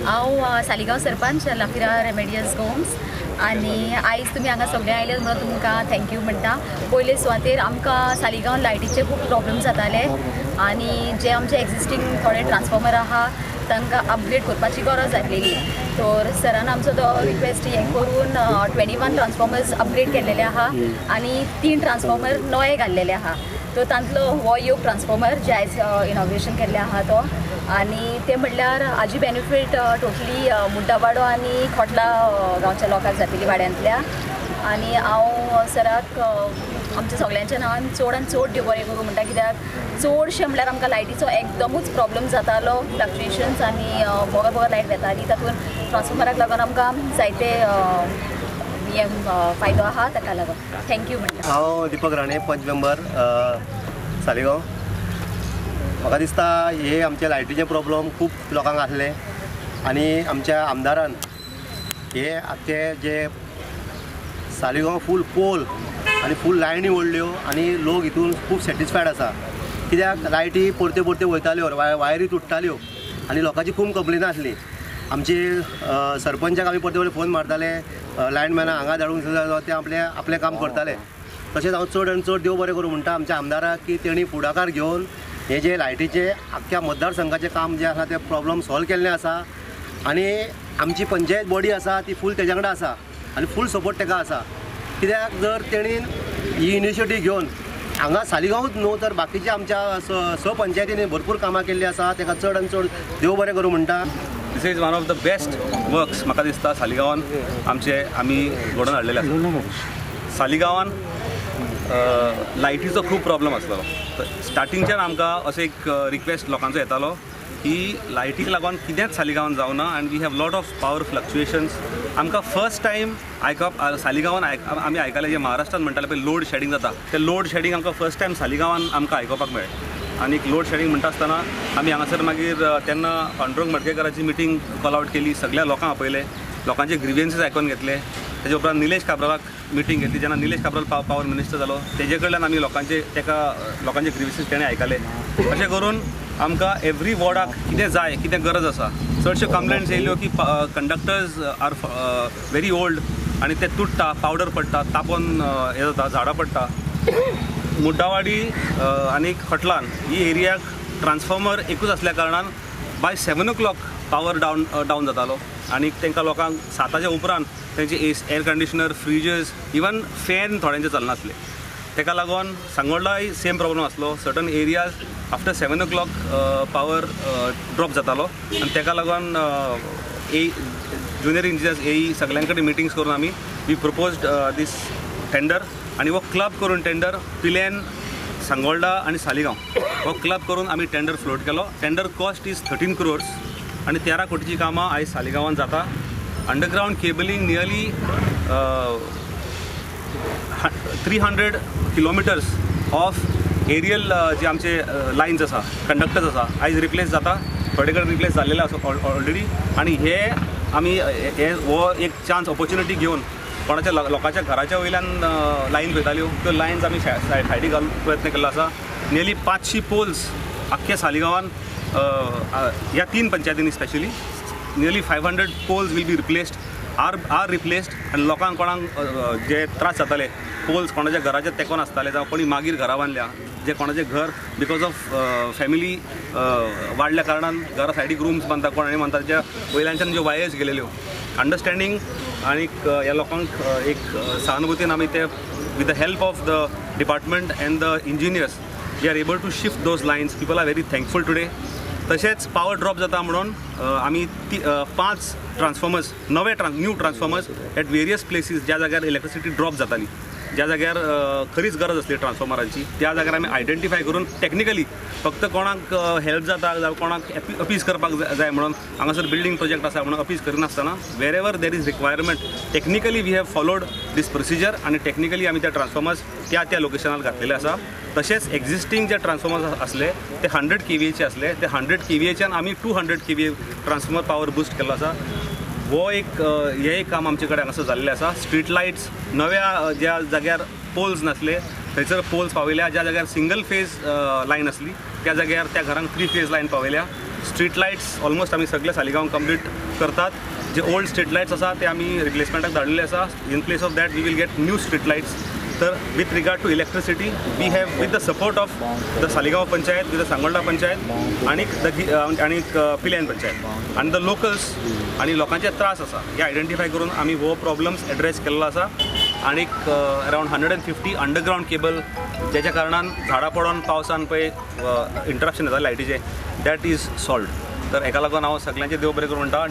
हांव सालिगांव सरपंच लाफिरा रेमेडियस गोम्स आनी आयज तुमी हांगा सगळे आयले म्हणून तुमकां thank you म्हणटा. पयले सुवातेर आमकां सालिगांव लायटीचे खूब प्रॉब्लम जाताले आनी जे आमचे एग्जिस्टींग थोडे ट्रान्सफॉर्मर आहा तांकां अपग्रेड करपाची गरज आसलेली. तर सरान आमचो तो रिक्वेस्ट हें करून 21 ट्रान्सफॉर्मर्स अपग्रेड केल्लेले आहा आनी 3 ट्रान्सफॉर्मर नवे घाल्लेले आहा. तर तांतलो हो एक ट्रान्सफॉर्मर जे आयज इनॉग्रेशन केल्ले आहा तो, आनी ते म्हणल्यार हाजी बेनिफीट टोटली मुड्डावाडो आनी खोटला गांवच्या लोकांक जातली वाड्यांतल्या. आनी हांव सराक आमच्या सगळ्यांच्या नांवान चड आनी चड देव बरें करूं म्हणटा, कित्याक चडशें म्हणल्यार आमकां लायटीचो एकदमूच प्रॉब्लम जातालो, फ्लक्चुएशन्स आनी बोगर बोगर लायट वेताली. तातूंत ट्रान्सफॉर्मराक लागून आमकां जायते हे फायदो आहा, ताका लागून thank you म्हणटा. हांव दीपक राणे, पंच मेंबर सालिगांव. म्हाका दिसता हे आमचे लायटीचे प्रॉब्लम खूब लोकांक आसले आनी आमच्या आमदारान हे आमचे जे सालिगांव फूल पोल आनी फूल लायनी ओडल्यो आनी लोक हितून खूब सॅटिस्फायड आसा. कित्याक लायटी परत्यो परत्यो वयताल्यो, वायरी तुट्टाल्यो आनी लोकांची खूब कंप्लेनां आसली. आमची सरपंचाक आमी परते परते फोन मारताले, लायनमॅनाक हांगा धाडून ते आपलें आपलें काम करताले. तशेंच हांव चड आनी चड देव बरें करूं म्हणटा आमच्या आमदाराक की तेणी फुडाकार घेवन हे जे लायटीचे आख्ख्या मतदारसंघाचें काम जें आसा तें प्रॉब्लम सॉल्व केल्लें आसा. आनी आमची पंचायत बॉडी आसा ती फूल तेज्या वांगडा आसा आनी फूल सपोर्ट तेका आसा. कित्याक जर तेणीन ही इनिशिएटीव घेवन हांगा सालिगांवूच न्हू तर बाकीच्या आमच्या स पंचायतींनी भरपूर कामां केल्लीं आसा. तेका चड आनी चड देव बरें करूं म्हणटा. This is one of the best works म्हाका दिसता सालिगांवान आमचे आमी घडोवन हाडलेले आसा. सालिगांवान लायटीचो खूब प्रॉब्लम आसलो. स्टार्टिंगच्यान आमकां असो एक रिक्वेस्ट लोकांचो येतालो की लायटीक लागून कितेंच सालिगांवान जावना आनी we have lot of power fluctuations. आमकां फर्स्ट टायम आयकप सालिगांवान आमी आयकलें जे महाराष्ट्रान म्हणटाले पळय लोड शेडिंग जाता, तें लोड शेडिंग आमकां फर्स्ट टायम सालिगांवान आमकां आयकुपाक मेळ्ळें. आनी लोड शेडिंग म्हणटा आसतना आमी हांगासर मागीर तेन्ना पांडुरंग मडकेकाराची मिटींग कॉल आवट केली, सगळ्या लोकांक आपयले, लोकांचे ग्रिवियन्सीस आयकून घेतले. तेजे उपरांत निलेश काब्रालाक मिटींग घेतली. जेन्ना निलेश काब्राल पावर मिनिस्टर जालो तेजे कडल्यान आमी लोकांचे तेका लोकांचे ग्रिवियन्सीस तेणें आयकले. अशें करून आमकां एवरी वॉर्डाक कितें जाय, कितें गरज आसा, चडश्यो कंप्लेंट्स येयल्यो की कंडक्टर्स are very old आनी ते तुट्टा, पावडर पडटा, तापोन हें जाता, झाडां पडटा. मुड्डावाडी आनी खटलान ही एरियाक ट्रान्सफॉर्मर एकूच आसल्या कारणान बाय 7 o'clock power down जातालो आनी तांकां लोकांक 7 उपरांत तेंचे air conditioner, fridges, even fan थोड्यांचे चलनासले. ताका लागून सांगोल्डाय सेम प्रॉब्लम आसलो. Certain areas after 7 o'clock power drop जातालो आनी ताका लागून ए ज्युनियर इंजिनियर्स ए सगळ्यां कडेन मिटिंग्स करून आमी we proposed these tender आनी हो क्लब करून टेंडर पिलेन, सांगोल्डा आनी सालिगांव हो क्लब करून आमी टेंडर फ्लोट केलो. टेंडर कॉस्ट is 13 crores आनी 13 कोटीची कामां आयज सालिगांवान जाता. Underground cabling nearly 300 kilometres of aerial जे आमचे लायन्स आसा, कंडक्टर्स आसा, आयज रिप्लेस जाता. थोडे कडेन रिप्लेस जाल्लेले आसा ऑलरेडी. आनी हे आमी हे हो एक चान्स ऑपॉर्च्युनिटी घेवन कोणाच्या लोकांच्या घराच्या वयल्यान लायन वयताल्यो त्यो लायन्स आमी सायडीक घालूंक प्रयत्न केल्लो आसा. नियरली 500 पोल्स आख्ख्या सालिगांवान ह्या 3 पंचायतींनी specially nearly 500 poles will be replaced, are replaced. आनी लोकांक कोणाक जे त्रास जाताले, पोल्स कोणाच्या घराच्या तेंकोन आसताले जावं कोणी मागीर घरां बांदल्या, जे कोणाचें घर because of family वाडल्या कारणान घरा सायडीक रूम्स बांदता, कोण आनी बांदता, ज्या वयल्यानच्यान ज्यो वायर्स गेलेल्यो अंडरस्टँडींग आनी ह्या लोकांक एक सहानुभूतीन आमी ते with the help of the department and the engineers we are able to shift those lines. People are very thankful today. तशेंच पावर ड्रॉप जाता म्हणून आमी 5 ट्रान्सफॉर्मर्स नवे new transformers at various places ज्या जाग्यार इलेक्ट्रिसिटी ड्रॉप जाताली, ज्या जाग्यार खरीच गरज आसली ट्रान्सफॉर्मरांची, त्या जाग्यार आमी आयडेंटिफाय करून टॅक्निकली फक्त कोणाक हेल्प जाता जावं कोणाक अपीज करपाक जाय म्हणून हांगासर बिल्डींग प्रोजेक्ट आसा म्हणून अपीज करिनासतना wherever there is requirement technically we have followed this procedure आनी टॅक्निकली आमी त्या ट्रान्सफॉर्मर्स त्या त्या लोकेशनार घातलेले आसा. तशेंच एक्झिस्टींग जे ट्रान्सफॉर्मर्स आसले ते 100 kVAचे आसले, ते 100 kVAच्यान आमी 200 kVA transformer power boost केल्लो आसा. हो एक हें एक काम आमचे कडेन हांगासर जाल्लें आसा. स्ट्रीट लायट्स नव्या ज्या जाग्यार पोल्स नासले थंयसर पोल्स पावयल्या, ज्या जाग्यार सिंगल फेज लायन आसली त्या जाग्यार त्या घरांक 3 फेज लायन पावयल्या. स्ट्रीट लायट्स ऑलमोस्ट आमी सगळे सालिगांव कंप्लीट करतात. जे ओल्ड स्ट्रीट लायट्स आसा ते आमी रिप्लेसमेंटाक धाडलेले आसा. In place of that we will get new street lights. तर with regard to electricity, we have, with the support of the Saligao panchayat, with the Sangolda panchayat आनी the आनी पिल्यान पंचायत आनी the locals आनी लोकांचे त्रास आसा हे आयडेंटिफाय करून आमी हो प्रॉब्लम्स एड्रेस केल्लो आसा. आनीक around 150 underground cable, ज्याच्या कारणान झाडां पडोन पावसान पळय इंटरप्शन जाता लायटीचें, that is solved. तर हेका लागून हांव सगल्यांचें देव बरें करूं म्हणटा.